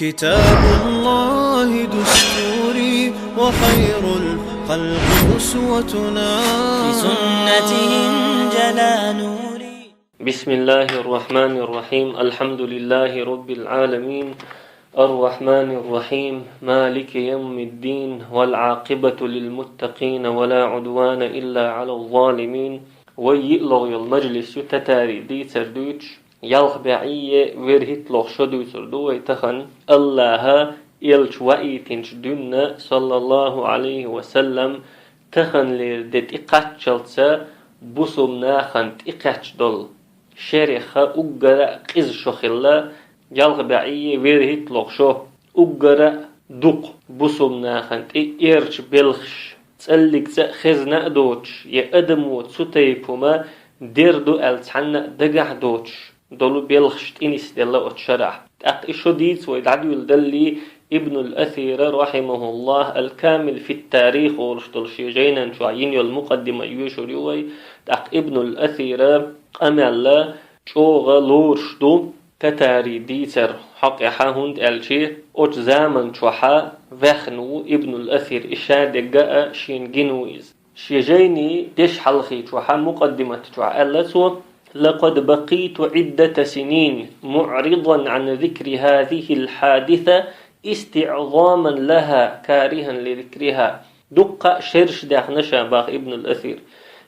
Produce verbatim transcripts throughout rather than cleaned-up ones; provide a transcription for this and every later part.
كتاب الله دستوري وخير الخلق أسوتنا. بسنته انجلى نوري. بسم الله الرحمن الرحيم. الحمد لله رب العالمين. الرحمن الرحيم. مالك يوم الدين. والعاقبة للمتقين ولا عدوان إلا على الظالمين. Вай йиълагӀа йола мажлис ю татари дийцар дуьйцуш, ялх бӀе вуьрхӀитталгӀа шо дуьйцур ду вай тахан. АллахӀа элча ваийтинчу дуьнна, саллаллаху Ӏалайхи ва саллам, таханлера де тӀекхаччалца бусулба нахана тӀекхаьчна долу шерехь уггара а къиза шо хилла, ялх бӀе вуьрхӀитталгӀа шо, уггара а дукха бусулба нахана тӀе эрча белхаш, цӀаллиг цӀа а хезна а доцуш, я адамо цу тайпа хӀума дер ду аьлла цхьанна а дагахь а доцуш долу белхаш тӀенисделла оцу шарахь. ТӀаккха и шо дийца вай дӀадуьйладаллий, Ибнул Асира, рахьимахуллахӀ, «Ал-Камил фит-Тарих» олуш долу шен жайнан чохь йина йолу мукъаддима йоьшур ю вай. ТӀаккха Ибнул Асира къамел чӀогӀа лоруш ду татари дийцар хьокъехь, хӀунда аьлча оцу заман чохь ваьхна ву Ибнул Асир, и ша дегга а шена гина ву иза. Шен жайни дешхьалхи чохь, мукъаддимат чохь аьлла цо: «لقد بقيت عدة سنين معرضا عن ذكر هذه الحادثة استعظاما لها كارها لذكرها». Дуккха а шераш даьхна ша, баха Ибнул Асир,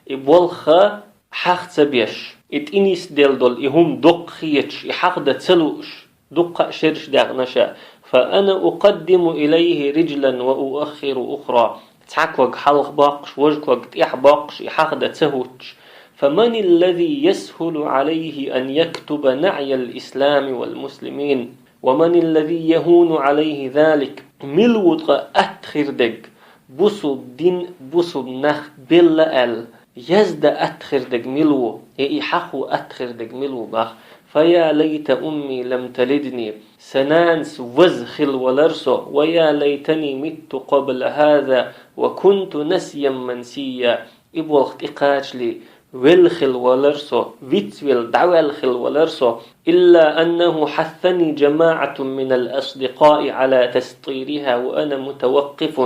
и болх хьаха ца беш, и тӀенисделла долу и хӀума доккха хеташ, и хьахдан ца лууш, дуккха а шераш даьхна ша. «فأنا أقدم إليه رجلا وأؤخر أخرى». Цхьа ког хьалха боккхуш, важа ког тӀехь боккхуш, и хьахдан ца хӀуттуш. «فمن الذي يسهل عليه أن يكتب نعي الإسلام والمسلمين؟ ومن الذي يهون عليه ذلك؟» Мила ву ткъа атта хир дерг, бусулба дин, бусулба нах белла аьлла, яздан атта хир дерг мила ву, я и хьахо атта хир дерг мила ву, баха. «فيا ليت أمي لم تلدني». Сан нанас ваза хилла валара со, «ويا ليتني مت قبل هذا وكنت نسيا منسيا». И болх тӀекхачале велла хилла валара со, вицвелла, дӀаваьлла хилла валара со. «إلا أنه حثني جماعة من الأصدقاء على تسطيرها وأنا متوقف».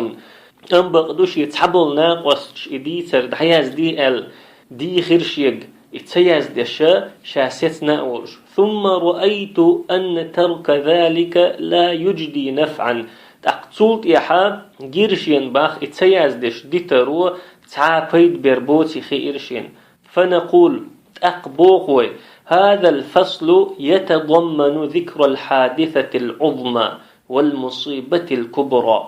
Амма бакъду, шен цхьаболу накъосташа и дийцар дӀаяздий аьлла, дийхира шега, и ца яздеш ша сецна а волуш. «ثم رأيت أن ترك ذلك لا يجدي نفعا». ТӀаккха цул тӀаьхьа гира шена, баха, и ца яздеш дитаро цхьа а пайда бер боций хиира шена. «فنقول», тӀаккха боху вай: «هذا الفصل يتضمن ذكر الحادثة العظمى والمصيبة الكبرى».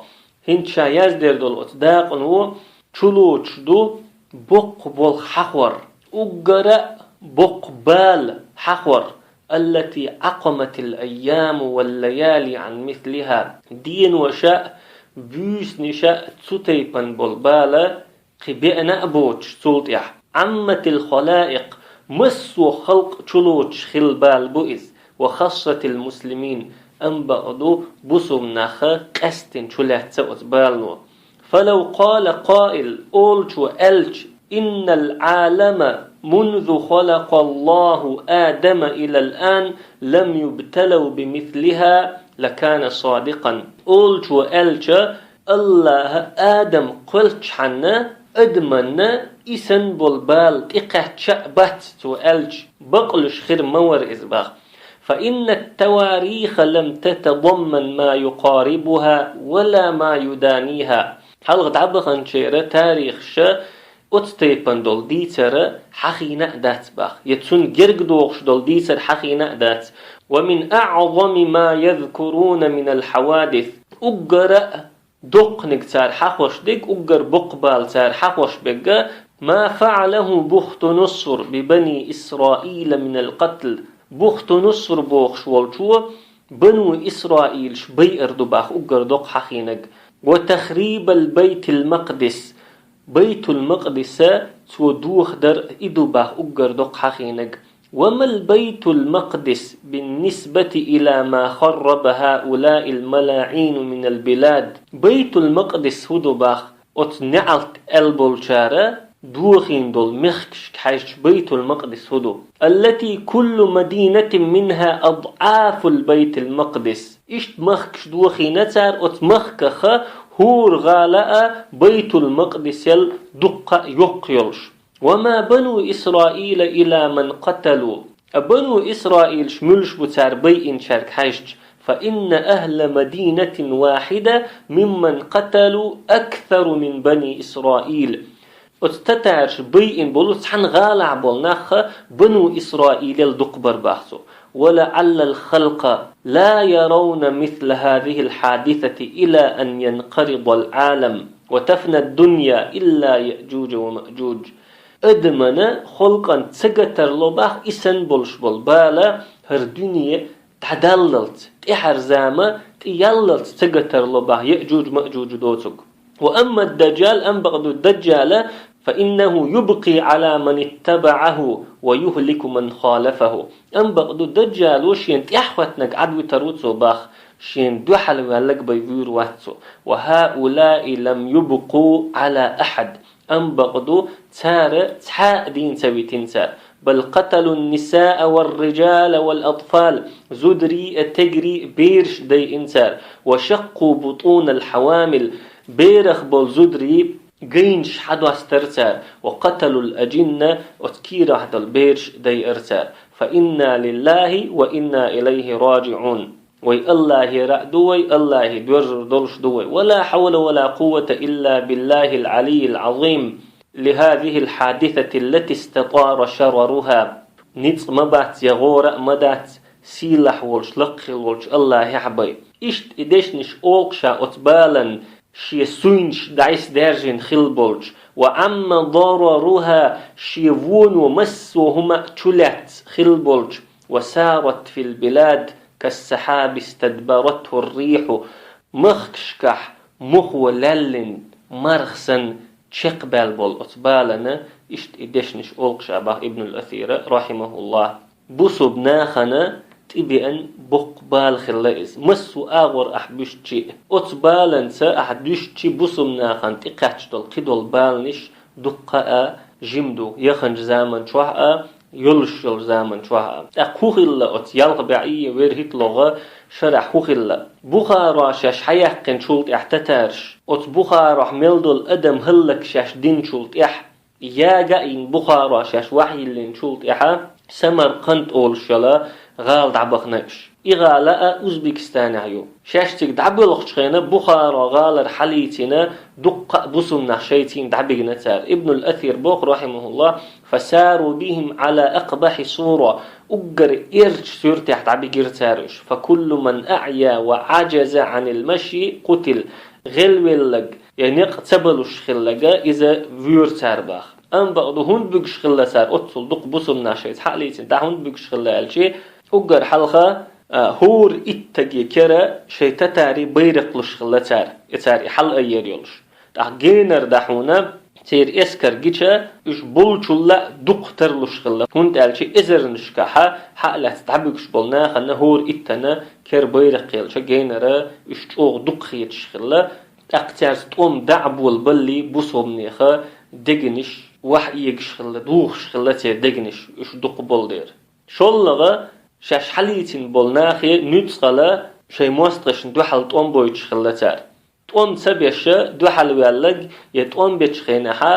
ХӀинца ша яздер долу оцу дакъано чулоцуш ду боккха болх хьахор, уггара а боккха бала хьахор, «التي عقمت الأيام والليالي عن مثلها». Деноша а, буьйсанаша а цу тайпана болу бала кхин беана а боцуш цул тӀаьхьа. «عمت الخلائق», массо а халкъ чулоцуш хилла бала бу иза, «وخاصة المسلمين», амма бакъду, бусулба нах къаьсттина чулаьцна оцу балано. «فلو قال قائل», олучо аьлча: «إن العالم منذ خلق الله آدم إلى الآن لم يبتلوا بمثلها لكان صادقا». Олучо аьлча, АллахӀа Адам кхоьллинчхьана адамна и санна болу бала тӀекхаьчна а бац, цо аьлча, бакълуьйш хир ма вара иза, баха. «فإن التواريخ لم تتضمن ما يقاربها ولا ما يدانيها». Хьалха дӀабаханчеран тарихаша оцу тайпана долу дийцар хьахийна а дац, баха, я цунна герга догӀуш долу дийцар хьахийна а дац. «ومن أعظم ما يذكرون من الحوادث». Уггара а доккханиг цара хьахош дерг, уггар боккха бала цара хьахош берг: «ما فعله بختنصر ببني إسرائيل من القتل». Бухтунуср бохуш волчо бану Исраилаш байар ду, баха, уггар доккха хьахийнаг. «وتخريب البيت المقدس». Байтул-Макъдиса цо дохадар и ду, баха, уггар доккха хьахийнаг. «وما البيت المقدس بالنسبة إلى ما خرب هؤلاء الملاعين من البلاد». Байтул-Макъдис хӀун ду, баха, оцу неӀалт аьлла болчара дохийна долу мехкашка хьаьжча Байтул-Макъдис хӀун ду. التي كل مدينة منها أضعاف البيت المقدس. Иштта махкаш дохийна цара, оцу махках хӀора гӀала а Байтул-Макъдисел дуккха а йоккха йолуш. وما بنو إسرائيل إلى من قتلوا. А Бану Исраилаш муьлш бу цара байинчаьрга хьаьжча, فإن أهل مدينة واحدة ممن قتلوا أكثر من بني إسرائيل. Оцу татараш байина болу цхьана гӀалахь болу нах Бану Исраилел дукха бар бах цо. ولعل الخلق لا يرون مثل هذه الحادثة إلى أن ينقرض العالم وتفنى الدنيا إلا يأجوج ومأجوج. Адамана холкъан ца гатарло бах и санна болуш болу бала хӀара дуьне дӀадаллалц, тӀаьхьара зама тӀеяллалц ца гатарло бах Яъжуж-Маъжуж доцург. وأما الدجال, амма бакъду Даджала, فإنه يبقي على من اتبعه ويهلك من خالفه. Амма бакъду Даджало шена тӀаьхьахӀоьттинарг Ӏадвитар ву цо бах, шена дуьхьал ваьлларг бен вуьйр вац цо. وهؤلاء لم يبقوا على أحد. Амма бакъду цара цхьа а дийна ца витина цара. بل قتلوا النساء والرجال والأطفال. Зударий а, тегрий а, бераш а дайина цара. وشقوا بطون الحوامل. Берах болу зударий гайнаш хьадостар цара. وقتلوا الأجنة. Оцу кийрахь долу бераш а дайар цара. فإنا لله وإنا إليه راجعون. Вай Аллахьера а ду вай, Аллахье доьрзур долуш ду вай. ولا حول ولا قوة إلا بالله العلي العظيم لهذه الحادثة التي استطار شررها. Ницкъ ма бац, я гӀора а ма дац, сийлахь волчу, лакха хила волчу Аллахьехь бен. Иштта и дешнаш олуш ша оцу балан шен суйнаш дӀасадаьржина хилла болчу, وعم ضررها, шен воно массо а хӀума а чулаьцна хилла болчу, وسارت في البلاد كالسحاب استدبرته الريح, махкашкахь мохо лаьллина марха санна чекхбаьлла болу оцу балана, иштта и дешнаш олуш ша бах Ибнул Асира, рахьимахуллахь. Бусулба нахана тӀебеана боккха бала хилла иза. Массо а агӀор ахь буьстучи, оцу баланца ахь дуьстучи бусулба нахана тӀекхаьчна долу кхидолу баланаш дуккха а жима ду, яханчу заман чохь а, йолуш йолу заман чохь а. ТӀаккха хӀун хилла оцу ялх бӀе а вуьрхӀитталгӀа шарахь хӀун хилла? Бухара шаьш хьаяьккхинчул тӀаьхьа татараш, оцу Бухарахь мел долу адам хӀаллак шаьш динчул тӀаьхьа, яга а йина Бухара шаьш вахьйиллинчул тӀаьхьа, Самарканд олуш йолу гӀала дӀабахана уьш. И гӀала а Узбекистанехь ю. Шаьш цига дӀабоьлхучу хенахь Бухара гӀалара хьалийцина дуккха а бусулба нах шайцийна дӀабигна цара. Ибнул Асир боху, рахьимахуллахь: فساروا بهم على أقبح صورة. Уггар эрчу суьртехь дӀабигира цара уьш. فكل من أعيا وعجز عن المشي قتل. ГӀелвеллаг, я некъ ца балуш хиллага, иза вуьйр цара бах. Амма бакъду хӀунда буьгуш хилла цара оццул дукха бусулба нах шайца хьалийцина, дӀа хӀунда буьгуш хилла аьлчи, уггар хьалха, а, хӀора иттаге кера шайн татарий байракх луш хилла цара, и цара и хьал айъер йолуш. ТӀаккха генара дӀа хьуна церан эскар гича, уьш болчулла а дукха тарлуш хилла, хӀунда аьлча эзарнашкахьа хьа а лаьцна дӀабуьгуш болу нахана хӀора иттана кера байракх елча генара уьш чӀогӀа дукха хеташ хилла, тӀаккха цаьрца тӀом дӀа а болабаллий, бусулбанеха дегнаш вахьа эгаш хилла, духуш хилла церан дегнаш уьш дукха болу дера. ШоллагӀа, шаьш хьалийцина болу нахе нуьцкъала шайн мостагӀашна дуьхьал тӀом бойтуш хилла цара. ТӀом ца беша дуьхьал ваьллаг я тӀом бечу хенахьа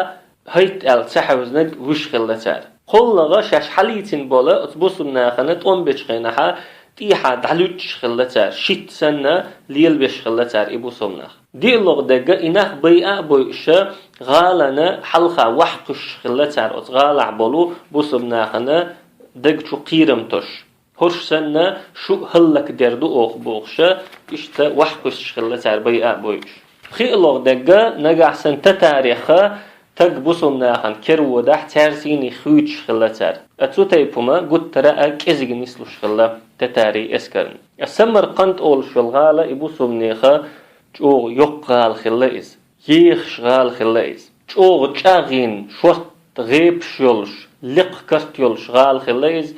хӀайтта аьлла ца хьевзинарг вуьш хилла цара. КхоаллагӀа, шаьш хьалийцина болу оцу бусулба нахана тӀом бечу хенахьа тӀехьа дӀалуьттуш хилла цара, шийтта санна лелабеш хилла цара и бусулба нах. ДиълагӀа дегга и нах байа а бойуша, гӀалана хьалха вахьа кхуьссуш хилла цара оцу гӀалахь болу бусулба нахана даг чу кхерам тосуш. ХӀорш санна, шу а хӀаллакдер ду оха бохуша, иштта вахьа кхуьссуш хилла цара байа а бойуш. ПхиълагӀа дегга, нагахь санна татареха таг бусулба нахана кера водахь, цаьрца йиний хуьйцуш хилла цара. А цу тайпа хӀума гуттара а кӀезига нислуш хилла татарий эскарна. А Самарканд олуш йолу гӀала и бусулба неха чӀогӀа йоккха гӀала хилла иза. Ехаш гӀала хилла иза. ЧӀогӀа чӀагӀйина, шортта гӀепаш йолуш, лекха карт йолуш гӀала хилла иза.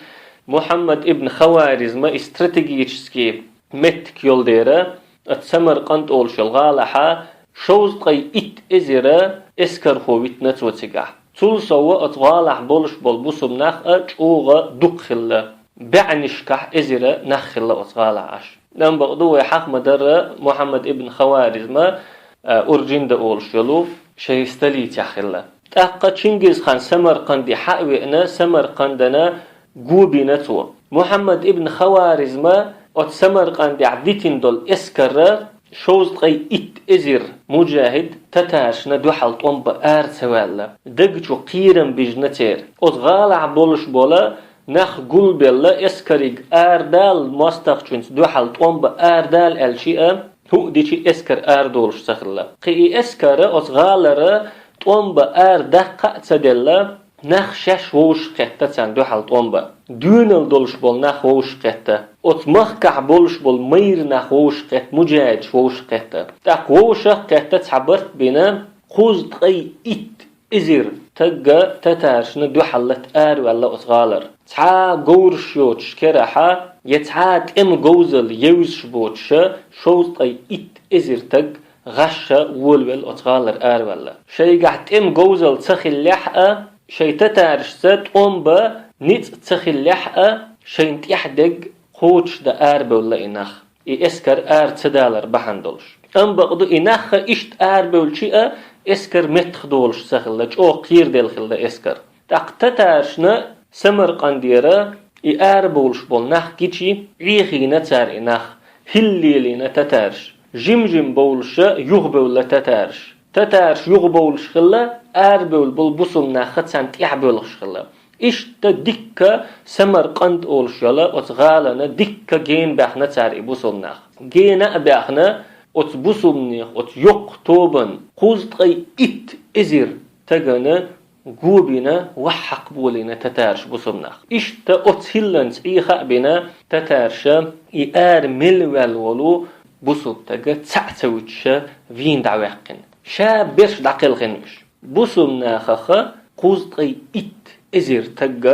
Мухьаммад ибн Хаваризма и стратегический меттиг йолу дера, оцу Самарканд олуш йолу гӀалахьа шовзткъе итт эзира эскархо витина цо цигахь. Цул сов оцу гӀалахь болуш болу бусулба нах а чӀогӀа дукха хилла. БӀеннашкахь эзира нах хилла оцу гӀалахь Ӏаш. Амма бакъду вай хьаха ма-дарра, Мухьаммад ибн Хаваризма, а, Уржинда олуш йолу, шайн столицехь хилла. ТӀаккха Чингизхан Самаркъанде хьа а веана, Самаркъандана го бина цо. Мухьаммад ибн Хаваризма оцу Самаркъандехь дитина долу эскарра шовзткъе итт эзар муджахид татаршна дуьхьал тӀом бан ара ца ваьлла. Даг чу кхерам бижна церан. Оцу гӀалахь болуш болу нах гулбелла, эскариг арадала, мостагӀчуьнца дуьхьал тӀом бан арадала аьлча а, хӀуъа дичи эскар арадолуш ца хилла. Кхин и эскара оцу гӀалара тӀом бан арадаккха а ца делла, нах шаьш вовшахкхетта царна дуьхьал тӀом бан. Доьналла долуш болу нах вовшахкхетта. Оцу махкахь болуш болу майра нах вовшахкхетта, муджахидаш вовшахкхетта. ТӀаккха вовшах а кхетта цхьа барт бина, кхузткъе итт эзар таг татаршна дуьхьал лата араваьлла оцу гӀалара. Цхьа а говраш йоцуш керахь, я цхьа а тӀеман говзалла евзаш боцуша, шовзткъе итт эзар таг гӀаш а волавелла оцу гӀалара араваьлла. Шайгахь тӀеман говзалла ца хиллехь а, шайн татаршца тӀом бан ницкъ ца хиллехь а, шайна тӀехь дерг кхочушдан арабевлла и нах, и эскар ара ца далар бахьана долуш. Амма бакъду и нах а иштта арабевлча а, эскар меттахдолуш ца хилла, чӀогӀа кхераделла хилла эскар. ТӀаккха татаршна Самаркъандера и арабовлуш болу нах гичи, Ӏехийна цара и нах, хӀилла лелийна татарш. Жим-жим бовлуша юхабевлла татарш. Татарш юхабовлуш хилла, арабевлла болу бусулба нах а царна тӀаьхьабоьлхуш хилла. Иштта дикка Самаркъанд олуш йолу оцу гӀалана дикка гена баьхна цара и бусулба нах. Гена а баьхна, оцу бусулбанех, оцу йоккха тобанна кхузткъе итт эзар тагана го бина, ваьхьа хьакхаболийна татарш бусулба нах. Иштта оцу хӀилланца Ӏеха а бина, татарша и ара мел ваьлла волу бусулба таг цхьаъ ца вуьтуша вийна дӀаваьккхина. Ша берш дӀакхелхина уьш. Бусулба нахаха кхузткъе итт эзар таг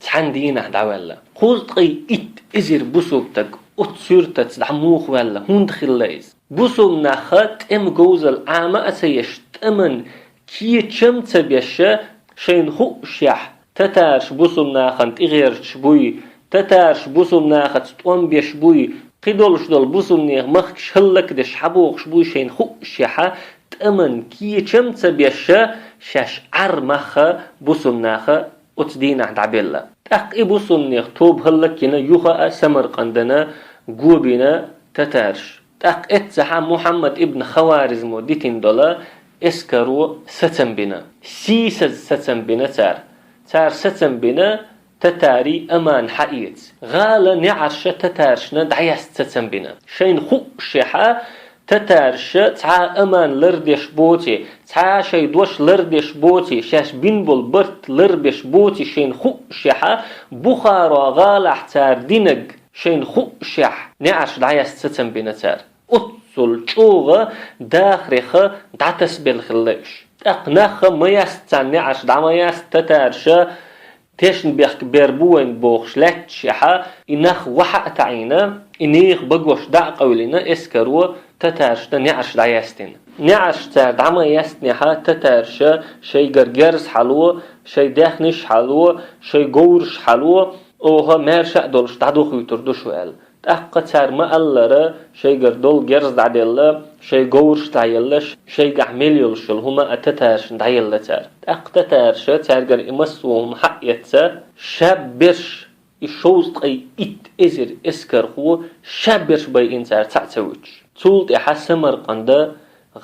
цхьана дийнахь дӀаваьлла. Кхузткъе итт эзар бусулба таг оцу суьртаца дӀа муха ваьлла, хӀунда хилла иза? Бусулба наха тӀеман говзалла Ӏама а ца еш, тӀаман кечам а ца беша, шайна хуъушехь, татарш бусулба нахана тӀегӀерташ буй, татарш бусулба нахаца тӀом беш буй, кхидолуш долу бусулбанех махкаш хӀаллакдеш хьабохуш буй шайна хуъушехьа, тӀаман кечам а ца беша, шаьш Ӏар мах а бусулба наха оцу дийнахь дӀабелла. ТӀаккха и бусулбанех тоба хӀаллакйина, юха а Самаркъандана го бина татарш. ТӀаккха эццахьа Мухьаммад ибн Хаваризмо дитина долу эскаро сацам бина. Сийсаза сацам бина цара. Цара сацам бина, татарий аман хьаэца. ГӀала неӀарша татаршна дӀаяста сацам бина. Шайна хуъушехьа, татарша цхьа а аман лардеш боций, цхьа а шайн дош лардеш боций, шаьш бина болу барт ларбеш боций шайна хуъушехьа, Бухаро гӀалахь цара динарг шайна хуъушехь, неӀарш дӀаяста сацам бина цара. Оццул чӀогӀа дахареха дӀатасабелла хилла уьш. ТӀаккха наха ма яста царна неӀарш, дӀа ма яста татарша, тешнабехк бер бу вайн бохуш лаьтташехьа, и нах ваха а таӀийна, и нехан багош дӀа а къевлина, эскаро татаршна неӀарш дӀаяьстина. НеӀарш цара дӀа ма яьстинехьа, татарша шайгара герз хьало, шайн даьхнаш хьало, шайн говраш хьало, оха маьрша а долуш дӀадохуьйтур ду шу аьлла. ТӀаккха цара ма-аллара, шайгара долу герз дӀаделла, шайн говраш дӀаелла, шайгахь мел йолуш йолу хӀума а татаршна дӀаелла цара. ТӀаккха татарша цаьргара и массо а хӀума хьаэцна, шаберш, и шовзткъе итт эзар эскархо шаберш байина цара цхьаъ ца вуьтуш. Цул тӀаьхьа Самаркъанда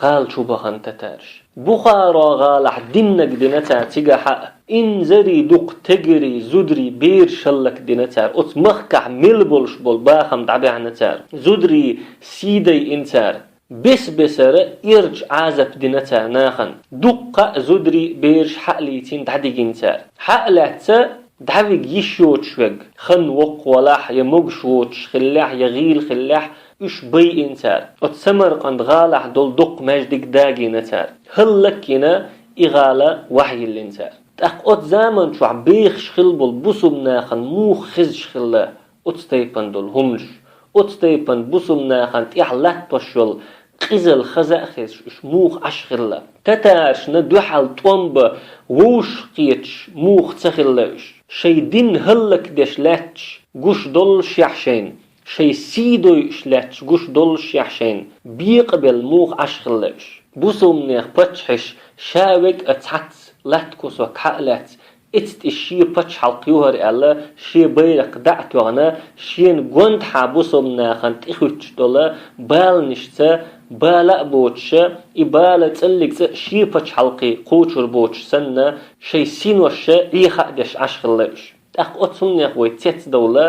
гӀала чу бахана татарш. Бухаро гӀалахь диннаг дина цара цигахьа а. Инзари, дукха тегари, зудари, бераш хӀаллакдина цара. Оцу махкахь мел болуш болу бахам дӀабаьхьна цара. Зудари сий дайина цара. Бес-бесара эрча Ӏазап дина цара нахана. Дуккха а зудари, бераш хьаалийцина дӀадигина цара. Хьаалаьцна, дӀавига йиш йоцуш верг, хан воккхавалахь, я могуш воцуш хиллехь, я гӀийла хиллехь, уьш байина цара. Оцу Самаркъанд гӀалахь долу доккха маьждиг дагийна цара. ХӀаллакйина и гӀала ваха йиллина цара. ТӀаккха оцу заман чохь бехаш хилла болу бусулба нахана муха хезаш хилла оцу тайпана долу хӀуманаш, оцу тайпана бусулба нахана тӀехь латтош йолу къизал хаза а хезаш, уьш муха Ӏаш хилла. Татарашна дуьхьал тӀом бан вовшах кхеташ муха ца хилла уьш. Шайн дин хӀаллакдеш лаьтташ гуш доллушехь шайна, шайн сий дойуш лаьтташ гуш доллушехь шайна, бекъабелла муха Ӏаш хилла уьш. Бусалбанех паччахьаш ша вега а цхьацца латта кусок хьа а лаьцна, эцтӀа шен пачхьалкх ю хӀара аьлла, шен байракх дӀа а тоьхна, шена гондахьа бусалба нахана тӀехуьттуш долу баланашца, бала а боцуша, и бала цӀаллиг цӀа а шен пачхьалкхе кхочур боцуш санна, шайн синоша Ӏеха а деш Ӏаш хилла уьш. ТӀаккха оцу хӀуманех вай цецдовла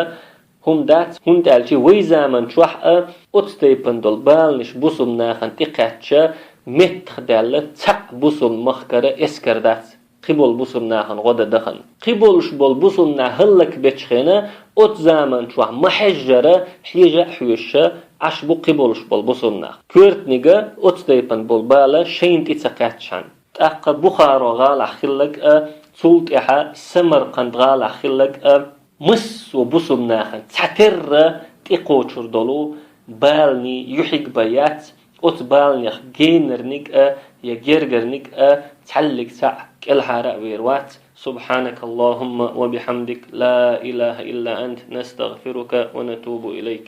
хӀума дац, хӀунда аьлча вай заман чохь а оцу тайпана долу баланаш бусалба нахана тӀекхаьчча, меттахдаьлла цхьаъ бусалба махкара эскар дац. Кхиболу бусалба нахана гӀо дан дахана. Кхиболуш болу бусалба нах хӀаллакбечу хенахь, оцу заман чохь ма-хьежжара, хьежа а хьоьжуша, Ӏаш бу кхиболуш болу бусалба нах. Коьртаниг а оцу тайпана болу бала шайна тӀе ца кхаьччхьана. ТӀаккха Бухаро гӀалахь хилларг а, цул тӀаьхьа Самарканд гӀалахь хилларг а, массо а бусалба нахана цхьатерра тӀекхочур долу баланийн юьхьиг бан яц, оцу баланех генарниг а я гергарниг а цхьаьллиг цхьаъ кӀелхьара а вер вац. سبحانك اللهم وبحمدك، لا إله إلا أنت، نستغفرك ونتوب إليك.